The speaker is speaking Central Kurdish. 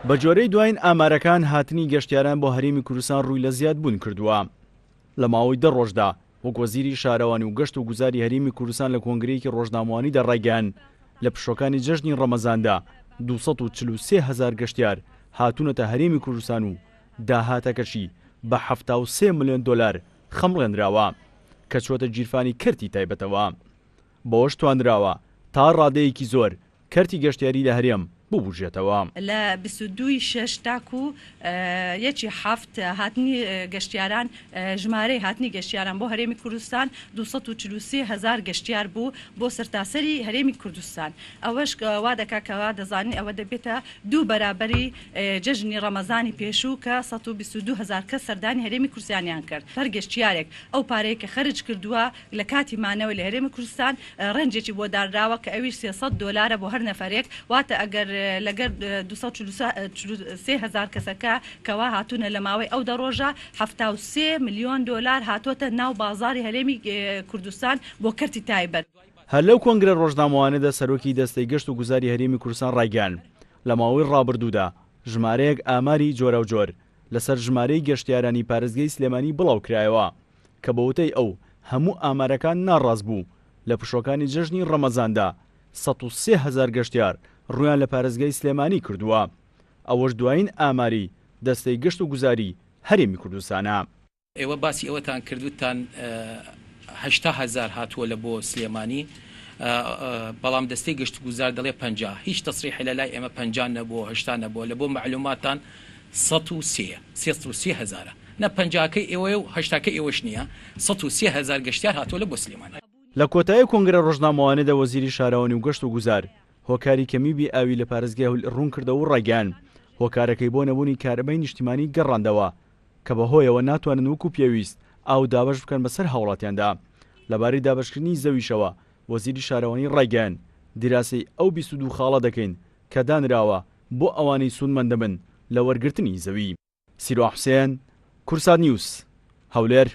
بەگوێرەی دوایین ئامارەکان هاتنی گەشتیاران بۆ هەرێمی کوردستان ڕووی لە زیادبوون کردووە. لە ماوەی دە ڕۆژدا وەک وەزیری شارەوانی و گەشت و گوزاری هەرێمی کوردستان لە کۆنگرەیەکی ڕۆژنامەوانیدا ڕایگەیاند، لە پشووەکانی جەژنی ڕەمەزاندا 243 هەزار گەشتیار هاتوونەتە هەرێمی کوردستان و داهاتەکەشی بە 73 ملیۆن دۆلار خەمڵێنراوە کە چووەتە گیرفانی کەرتی تایبەتەوە. بەوەش توانراوە تا ڕادەیەکی زۆر کەرتی گەشتیاری لە هەرێم ببوژێتەوە. لە 22 ی شەش تاکو یەکی حەفت هاتنی گەشتیاران ژمارەی هاتنی گەشتیاران بۆ هەرێمی کوردستان 243 هەزار گەشتیار بوو بۆ سەرتاسەری هەرێمی کوردستان ئەوەش وا دەکات کەوا دەزانین ئەوە دەبێتە دوو بەرابەری جەژنی ڕەمەزانی پێشوو کە 122 هەزار کەس سەردانی هەرێمی کوردستانیان کرد هەر گەشتیارێک ئەو پارەیە کە خەرج کردووە لە کاتی مانەوەی لە هەرێمی کوردستان ڕەنجێکی بۆ دانراوە کە ئەویش 300 دۆلارە بۆ هەر نەفەرێک، واتە ئەگەر لەگەر 243 هەزار کەسەکە کەوا هاتوونە لە ماوەی ئەو دە ڕۆژە 73 ملیۆن دۆلار هاتۆتە ناو بازاڕی هەرێمی کوردستان بۆ کەرتی تایبەت. هەر لەو کۆنگرە ڕۆژنامەوانیەدا سەرۆکی دەستەی گەشت و گوزاری هەرێمی کوردستان ڕایگەیاند، لە ماوەی ڕابردوودا ژمارەیەک ئاماری جۆراوجۆر لەسەر ژمارەی گەشتیارانی پارێزگای سلێمانی بڵاوکرایەوە کە بەوتەی ئەو هەموو ئامارەکان ناڕاست بوو، لە پشووەکانی جەژنی ڕەمەزاندا 103 هەزار گەشتیار ڕوویان لە پارێزگای سلێمانی کردووە، ئەوەش دوایین ئاماری دەستەی گەشت و گوزاری هەرێمی کوردستانە. ئێوە باسی ئەوەتان کرد وتتان 80 هەزار هاتووە لە بۆ سلێمانی، بەڵام دەستەی گەشتوگوزار دەڵێ 50. هیچ تەسریحی لە لای ئێمە 50 نەبووە، 80 نەبووە. لە بۆ مەعلوماتتان 103 یە، 303 هەزارە. نە پەنجاکەی ئێوەیە و هەشتاکەی ئێوەش نییە، 103 هەزار گەشتیار هاتووە لە بۆ سلێمانی. لە کۆتایی کۆنگرە ڕۆژنامەوانیدا وەزیری شارەوانی و گەشت و گوزار هۆکاری کەمی بێ ئاوی لە پارێزگای هەولێر ڕوونکردەوە و ڕایگەیاند، هۆکارەکەی بۆ نەبوونی کارەبای نیشتیمانی گەڕاندەوە کە بەهۆیەوە ناتوانن وەکو پێویست ئاو دابەش بکەن بەسەر هاوڵاتیاندا. لەبارەی دابەشکردنی زەویشەوە وەزیری شارەوانی ڕایگەیاند، دیراسەی ئەو 22 خاڵە دەکەین کە دانراوە بۆ ئەوانەی سوودمەند دەبن لە وەرگرتنی زەوی. سیروان حوسێن، کوردسات نیوز، هەولێر.